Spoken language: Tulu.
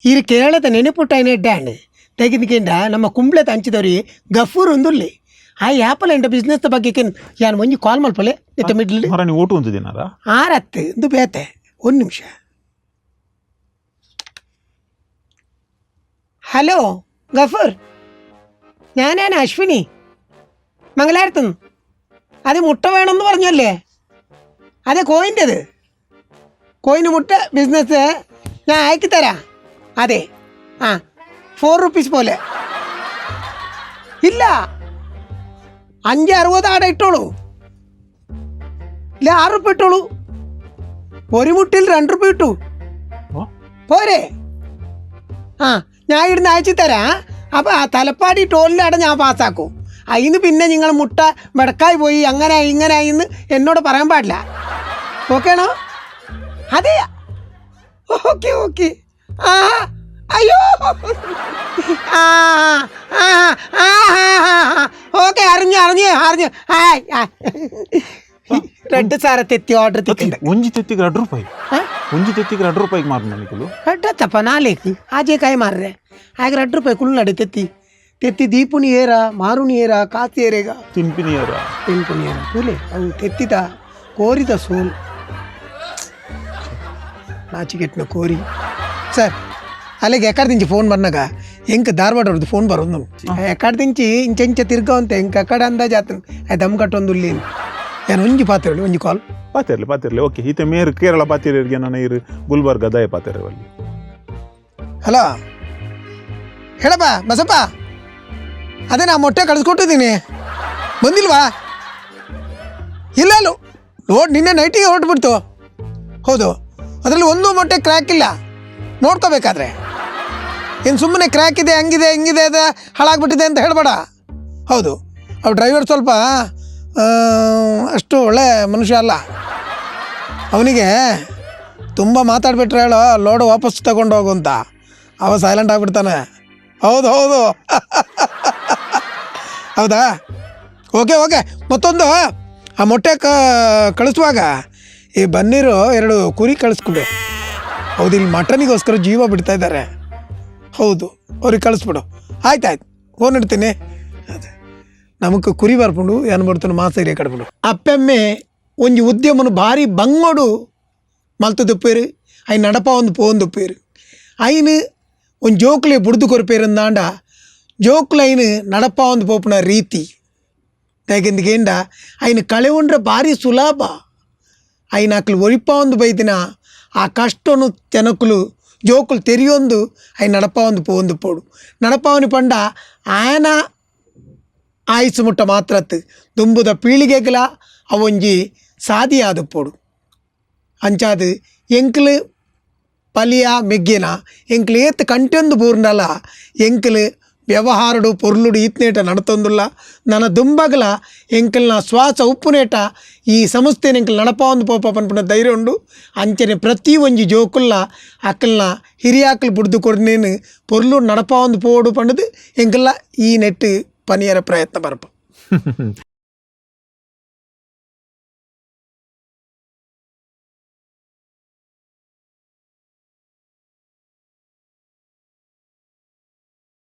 ಈರು ಕೇರಳದ ನೆನಪುಟ್ಟಾಯಿನ ಎಡ್ಡೆ ತೆಗೆದಕ್ಕಿಂತ ನಮ್ಮ ಕುಂಬ್ಳೆ ಹಂಚಿದವ್ರಿ ಗಫೂರ್ ಒಂದುಲ್ಲಿ ಆ ಆ್ಯಪಲ್ ಎಂಡ ಬಿಸ್ನೆಸ್ ಬಗ್ಗೆ ಯಾನ್ ಒಂಜಿ ಕಾಲ್ ಮಲ್ಪಲೆ ಇತ್ತ ಮಿಡ್ಲ್ ಮರ ನೀವು ಓಟು ಅಂತಿದ್ದೀನಾರ? ಆರತ್ತು ಇಂದು ಬೇತೆ. ಒಂದು ನಿಮಿಷ. ಹಲೋ ಗಫೂರ್, ഞാനാണ് അശ്വിനി, മംഗലാരത്തുനിന്ന്. അത് മുട്ട വേണമെന്ന് പറഞ്ഞല്ലേ? അതെ, കോയിൻ്റെത്, കോയിന് മുട്ട ബിസിനസ് ഞാൻ അയക്കി തരാം. അതെ, ആ 4 റുപ്പീസ് പോലെ ഇല്ല, 5.60 ആടെ ഇട്ടോളൂ. ഇല്ല, 6 റുപ്യ ഇട്ടോളൂ. ഒരു മുട്ടിൽ 2 റുപ്യ ഇട്ടു. ഓ. പോരെ? ആ ഞാൻ ഇവിടുന്ന് അയച്ചു തരാം. അപ്പം ആ തലപ്പാടി ടോളിലവിടെ ഞാൻ പാസ്സാക്കും. അതിന് പിന്നെ നിങ്ങൾ മുട്ട വെടക്കായി പോയി അങ്ങനെ ഇങ്ങനെ എന്ന് എന്നോട് പറയാൻ പാടില്ല. ഓക്കെ ആണോ? അതെ, ഓക്കെ ഓക്കെ. ആ അയ്യോ, ആ ആ ആ ഓക്കെ, അറിഞ്ഞു അറിഞ്ഞു അറിഞ്ഞു. ഹായ്, ரெண்டு ಸಾರ ತೆತ್ತಿ ಆರ್ಡರ್ ತಿಕ್ಕಿಂಡ. ಒಂಜಿ ತೆತ್ತಿಗೆ 2 ರೂಪಾಯಿ? ಒಂಜಿ ತೆತ್ತಿಗೆ 2 ರೂಪಾಯಿಗೆ ಮಾರು ನನಗೆ. ರಡ್ಡತ್ತಪ್ಪ ನಾಲೇಕು ಆಜೆ ಕಾಯಿ ಮಾರ್ರೆ ಆಗ 2 ರೂಪಾಯಿ ಕುಳ್ಳಾಡಿ ತೆತ್ತಿ ತೆತ್ತಿ ದೀಪುನಿ ಏರ ಮಾರುನಿ ಏರ ಕಾಸಿ ಏರೇಗ. ತಿನ್ಪಿನಿಯರ. ತಿನ್ಪುನಿ ಏರ ತೂಲೆ ಅವು ತೆತ್ತಿದ ಕೋರಿದ ಸೋಲ್ ನಾಚಿಕೆಟ್ಟಿನ ಕೋರಿ ಸರ್. ಅಲ್ಲಿಗೆ ಎಕ್ಕಡ ಫೋನ್ ಬನ್ನಾಗ ಎಂಕ್ ಧಾರವಾಡ ಅವ್ರದ್ದು ಫೋನ್ ಬರೋದು. ಎಕ್ಕಡ ದಿಂಚಿ ಇಂಚ ಇಂಚ ತಿರ್ಗ ಅಂತ ಎಂಕ್ ಅಕ್ಕಡ ಅಂದಾಜ್ ಆತನ ದಮ್ ಕಟ್ಟೊಂದು ಉಲ್ಲಿ. ಏನು ಒಂಜಿ ಪಾತ್ರೆ ಒಂಜಿ ಕಾಲ್. ಪಾತಿರ್ಲಿ ಪಾತಿರ್ಲಿ, ಓಕೆ. ಈತ ಮೇರ್ ಕೇರಳ ಪಾತಿರ್ಗೆ, ನಾನು ಇರು ಗುಲ್ಬರ್ಗ ದಯ ಪಾತಿರ ಅಲ್ಲಿ. ಹಲೋ, ಹೇಳಪ್ಪ ಬಸಪ್ಪ. ಅದೇ ನಾ ಮೊಟ್ಟೆ ಕಳಿಸ್ಕೊಟ್ಟಿದ್ದೀನಿ, ಬಂದಿಲ್ವಾ? ಇಲ್ಲ ಅಲ್ಲೋ ನೋಡಿ, ನಿನ್ನೆ ನೈಟಿಗೆ ಹೊರಟ್ಬಿಡ್ತು. ಹೌದು, ಅದರಲ್ಲಿ ಒಂದು ಮೊಟ್ಟೆ ಕ್ರ್ಯಾಕ್ ಇಲ್ಲ, ನೋಡ್ಕೋಬೇಕಾದ್ರೆ. ಇನ್ನು ಸುಮ್ಮನೆ ಕ್ರ್ಯಾಕ್ ಇದೆ, ಹಂಗಿದೆ ಹಿಂಗಿದೆ, ಅದು ಹಾಳಾಗ್ಬಿಟ್ಟಿದೆ ಅಂತ ಹೇಳಬೇಡ. ಹೌದು, ಅವ್ರ ಡ್ರೈವರ್ ಸ್ವಲ್ಪ ಅಷ್ಟು ಒಳ್ಳೆ ಮನುಷ್ಯ ಅಲ್ಲ. ಅವನಿಗೆ ತುಂಬ ಮಾತಾಡ್ಬಿಟ್ರೆ ಹೇಳೋ, ಲೋಡು ವಾಪಸ್ ತಗೊಂಡು ಹೋಗು ಅಂತ. ಅವ ಸೈಲೆಂಟ್ ಆಗಿಬಿಡ್ತಾನೆ. ಹೌದು ಹೌದು, ಹೌದಾ? Okay okay. ಮತ್ತೊಂದು, ಆ ಮೊಟ್ಟೆ ಕಳಿಸುವಾಗ ಈ ಬನ್ನೀರು 2 ಕುರಿ ಕಳಿಸ್ಕೊಡು. ಹೌದು, ಇಲ್ಲಿ ಮಟನಿಗೋಸ್ಕರ ಜೀವ ಬಿಡ್ತಾ ಇದ್ದಾರೆ. ಹೌದು, ಅವ್ರಿಗೆ ಕಳಿಸ್ಬಿಡು. ಆಯ್ತು ಆಯ್ತು, ಫೋನ್ ಇಡ್ತೀನಿ. ಅದೇ ನಮಕ್ ಕುರಿ ಬರ್ಪುಂಡು, ಏನು ಮಾಡ್ತಾನೆ ಮಾಸ ಕಡ್ಬಿಡು. ಅಪ್ಪೆಮ್ಮೆ ಒಂಜಿ ಉದ್ಯಮನು ಭಾರಿ ಬಂಗೋಡು ಮಲ್ತುದುಪ್ಪೇರು, ಐನ್ ನಡಪ ಒಂದು ಪೋಂದುಪ್ಪೇರು. ಐನು ಒಂದು ಜೋಕ್ಲೆ ಬುಡ್ದು ಕೊರ್ಪೇರಂದಾಂಡ ಜೋಕ್ಲು ಐನು ನಡಪ ಒಂದು ಪೋಪುನ ರೀತಿ ತೇಗೆಂದಿಗೇಂಡ ಐನು ಕಳೆವುಂಡ್ರೆ ಭಾರಿ ಸುಲಭ. ಐನ ಅಕ್ಲು ಒರಿಪ ಒಂದು ಬೈದಿನ ಆ ಕಷ್ಟನು ಜನಕುಲು ಜೋಕುಲು ತೆರಿಯೊಂದು ಐನ್ ನಡಪ ಒಂದು ಪೋಂದು ಪೋಡು. ನಡಪಾವನಿ ಪಂಡ ಆಯನ ಆಯುಸು ಮುಟ್ಟ ಮಾತ್ರತ್ ದುಂಬುದ ಪೀಳಿಗೆಗಳ ಅವೊಂಜಿ ಸಾದಿಯಾದ ಪೋಡು. ಅಂಚಾದು ಎಂಕ್ಲು ಪಲಿಯ ಮೆಗ್ಗಿನ ಎಂಕ್ಲು ಏತ್ ಕಂಟೊಂದು ಬೂರ್ಂಡಲ ಎಂಕ್ಲು ವ್ಯವಹಾರಡು ಪೊರ್ಲುಡು ಈತ್ನೇಟ ನಡತೊಂದುಲ್ಲ. ನನ ದುಂಬಗಲ ಎಂಕಲ್ನ ಶ್ವಾಸ ಉಪ್ಪುನೇಟ ಈ ಸಂಸ್ಥೆನ ಎಂಕಲ್ ನಡಪಾವೊಂದು ಪೋಪ ಪನ್ಪುನ ಧೈರ್ಯ ಉಂಡು. ಅಂಚನೆ ಪ್ರತಿ ಒಂಜಿ ಜೋಕುಲ್ಲ ಅಕ್ಕಲ್ನ ಹಿರಿಯಾಕಲ್ ಬುಡ್ದು ಕೊರ್ನೇನು ಪೊರ್ಲು ನಡಪಾವೊಂದು ಪೋಡು ಪಂಡುದು ಎಂಕಲ್ಲ ಈ ನೆಟ್ಟು ಪನಿಯರ ಪ್ರಯತ್ನ ಬರ್ಪ.